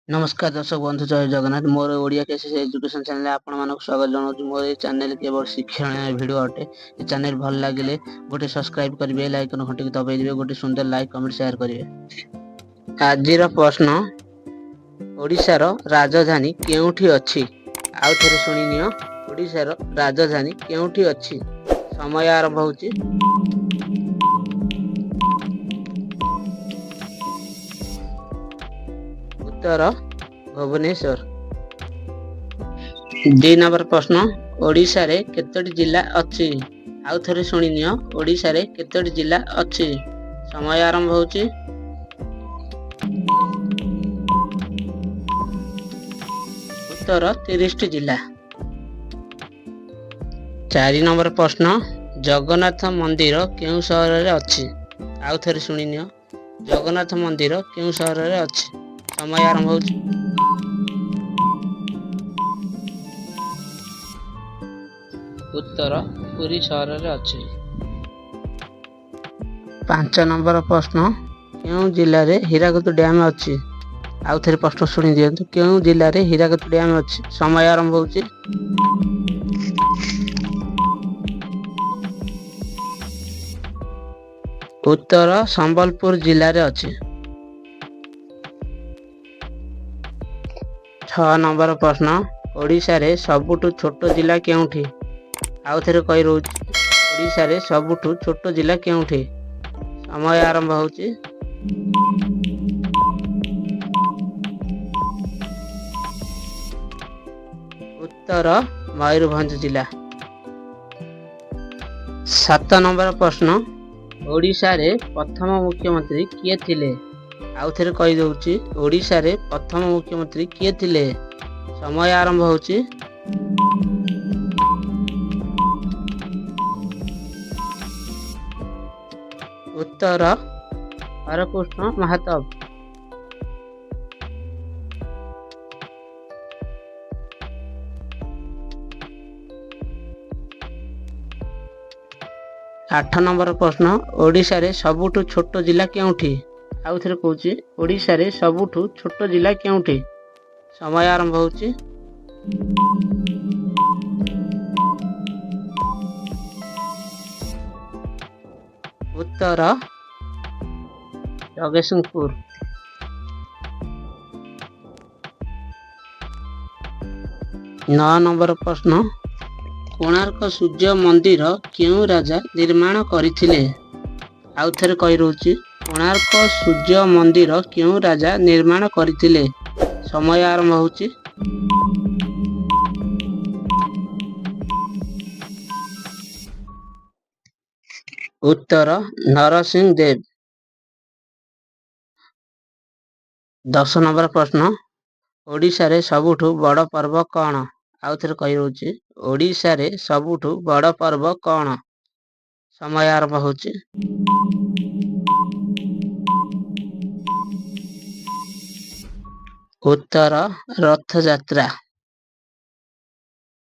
ନମସ୍କାର ଦର୍ଶକ ବନ୍ଧୁ, ଜୟ ଜଗନ୍ନାଥ। ମୋର ଓଡ଼ିଆ କେସିସ୍ ଏଜୁକେସନ୍ ଚ୍ୟାନେଲରେ ଆପଣମାନଙ୍କୁ ସ୍ୱାଗତ ଜଣାଉଛି। ମୋର ଏ ଚ୍ୟାନେଲ କେବଳ ଶିକ୍ଷଣୀୟ ଭିଡ଼ିଓ ଅଟେ। ଏ ଚ୍ୟାନେଲ ଭଲ ଲାଗିଲେ ଗୋଟେ ସବସ୍କ୍ରାଇବ୍ କରିବେ, ଲାଇକ୍ ଘଣ୍ଟିକୁ ଦବାଇ ଦେବେ, ଗୋଟେ ସୁନ୍ଦର ଲାଇକ୍, କମେଣ୍ଟ, ସେୟାର କରିବେ। ଆଜିର ପ୍ରଶ୍ନ, ଓଡ଼ିଶାର ରାଜଧାନୀ କେଉଁଠି ଅଛି? ଆଉ ଥରେ ଶୁଣିନିଅ, ଓଡ଼ିଶାର ରାଜଧାନୀ କେଉଁଠି ଅଛି? ସମୟ ଆରମ୍ଭ ହେଉଛି। ଉତ୍ତର ଭୁବନେଶ୍ୱର। 2 ନମ୍ବର ପ୍ରଶ୍ନ, ଓଡ଼ିଶାରେ କେତୋଟି ଜିଲ୍ଲା ଅଛି? ଆଉ ଥରେ ଶୁଣିନିଅ, ଓଡ଼ିଶାରେ କେତୋଟି ଜିଲ୍ଲା ଅଛି? ସମୟ ଆରମ୍ଭ ହେଉଛି। ଉତ୍ତର 30ଟି ଜିଲ୍ଲା। 4 ନମ୍ବର ପ୍ରଶ୍ନ, ଜଗନ୍ନାଥ ମନ୍ଦିର କେଉଁ ସହରରେ ଅଛି? ଆଉ ଥରେ ଶୁଣିନିଅ, ଜଗନ୍ନାଥ ମନ୍ଦିର କେଉଁ ସହରରେ ଅଛି? ସମୟ ଆରମ୍ଭ ହେଉଛି। ଉତ୍ତର ପୁରୀ ସହରରେ ଅଛି। 5 ନମ୍ବର ପ୍ରଶ୍ନ, କେଉଁ ଜିଲ୍ଲାରେ ହୀରାକୁଦ ଡ୍ୟାମ୍ ଅଛି? ଆଉ ଥରେ ପ୍ରଶ୍ନ ଶୁଣି ଦିଅନ୍ତୁ, କେଉଁ ଜିଲ୍ଲାରେ ହୀରାକୁଦ ଡ୍ୟାମ୍ ଅଛି? ସମୟ ଆରମ୍ଭ ହେଉଛି। ଉତ୍ତର ସମ୍ବଲପୁର ଜିଲ୍ଲାରେ ଅଛି। 6 ନମ୍ବର ପ୍ରଶ୍ନ, ଓଡ଼ିଶାରେ ସବୁଠୁ ଛୋଟ ଜିଲ୍ଲା କେଉଁଠି? ଆଉ ଥରେ କହି ରହୁଛି, ଓଡ଼ିଶାରେ ସବୁଠୁ ଛୋଟ ଜିଲ୍ଲା କେଉଁଠି? ସମୟ ଆରମ୍ଭ ହେଉଛି। ଉତ୍ତର ମୟୂରଭଞ୍ଜ ଜିଲ୍ଲା। 7 ନମ୍ବର ପ୍ରଶ୍ନ, ଓଡ଼ିଶାରେ ପ୍ରଥମ ମୁଖ୍ୟମନ୍ତ୍ରୀ କିଏ ଥିଲେ? ଆଉ ଥରେ କହିଦେଉଛି, ଓଡ଼ିଶାରେ ପ୍ରଥମ ମୁଖ୍ୟମନ୍ତ୍ରୀ କିଏ ଥିଲେ? ସମୟ ଆରମ୍ଭ ହେଉଛି। ଉତ୍ତର ହରେକୃଷ୍ଣ ମହତାବ। 8 ନମ୍ବର ପ୍ରଶ୍ନ, ଓଡ଼ିଶାରେ ସବୁଠୁ ଛୋଟ ଜିଲ୍ଲା କେଉଁଠି? ଆଉ ଥରେ କହୁଛି, ଓଡ଼ିଶାରେ ସବୁଠୁ ଛୋଟ ଜିଲ୍ଲା କେଉଁଠି? ସମୟ ଆରମ୍ଭ ହେଉଛି। ଉତ୍ତର ଜଗତସିଂହପୁର। 9 ନମ୍ବର ପ୍ରଶ୍ନ, କୋଣାର୍କ ସୂର୍ଯ୍ୟ ମନ୍ଦିର କେଉଁ ରାଜା ନିର୍ମାଣ କରିଥିଲେ? ଆଉ ଥରେ କହି ରହୁଛି, କୋଣାର୍କ ସୂର୍ଯ୍ୟ ମନ୍ଦିର କେଉଁ ରାଜା ନିର୍ମାଣ କରିଥିଲେ? ସମୟ ଆରମ୍ଭ ହେଉଛି। ଉତ୍ତର ନରସିଂହ ଦେବ। 10 ନମ୍ବର ପ୍ରଶ୍ନ, ଓଡ଼ିଶାରେ ସବୁଠୁ ବଡ଼ ପର୍ବ କ'ଣ? ଆଉ ଥରେ କହି ରହୁଛି, ଓଡ଼ିଶାରେ ସବୁଠୁ ବଡ଼ ପର୍ବ କ'ଣ? ସମୟ ଆରମ୍ଭ ହେଉଛି। ଉତ୍ତର ରଥଯାତ୍ରା।